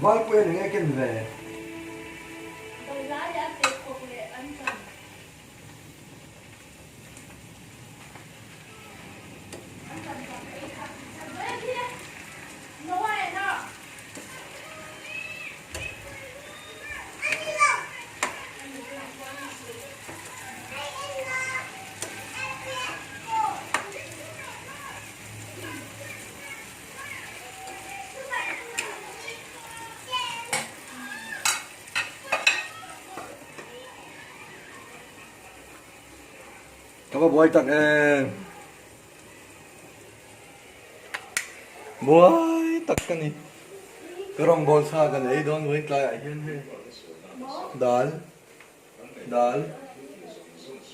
Valpuia ni nge ken ve? Ka va buai tak em. Buai tak ka ni. Ka rawngbawl sa kan ei dawn vawiin tlaiah hian hei dal dal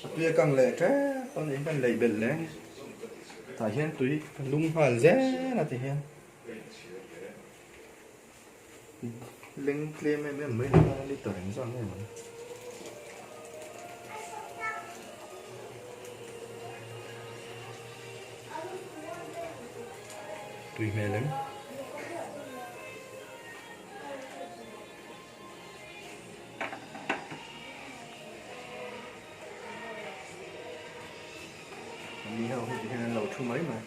a tui a kang leh tep a nih hi kan lei belh leh a ni. Tah hian tui ka lum nghal zel a ti hian leng tlem em em mai lo a liter engzah nge maw ni. Tui hmel em? Mi ho hi ti hian an lo thu mai mai.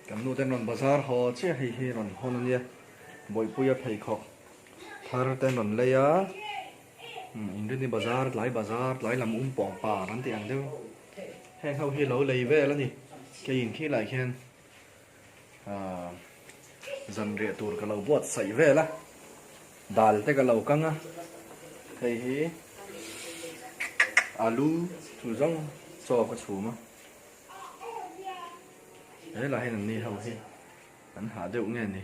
Kan nu ten rawn bazar haw chiah hei hi rawn hawn a nia. Bawihpuia pheikhawk thar te an rawn lei a. Inrini bazar, tlai bazar, tlai lam um pawng par an tih ang deuh. Heng ho hi lo lei vel a ni. Keiin khi lai khian ahh zanriah tur ka lo buatsaih vel a. Dal te ka lo kang a. Hei hi alu chu zawng chaw ka chhum a. He lah hian an ni ho hi an hah deuh nge ni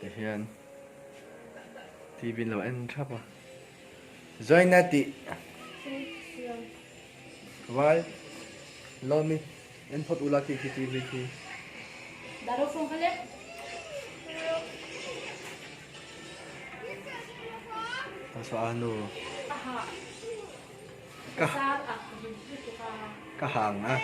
tihian TV an lo en thap a Joina tih vai Lawmi en phawt ula khi khi TV khi. Saw anu. Ka hang a.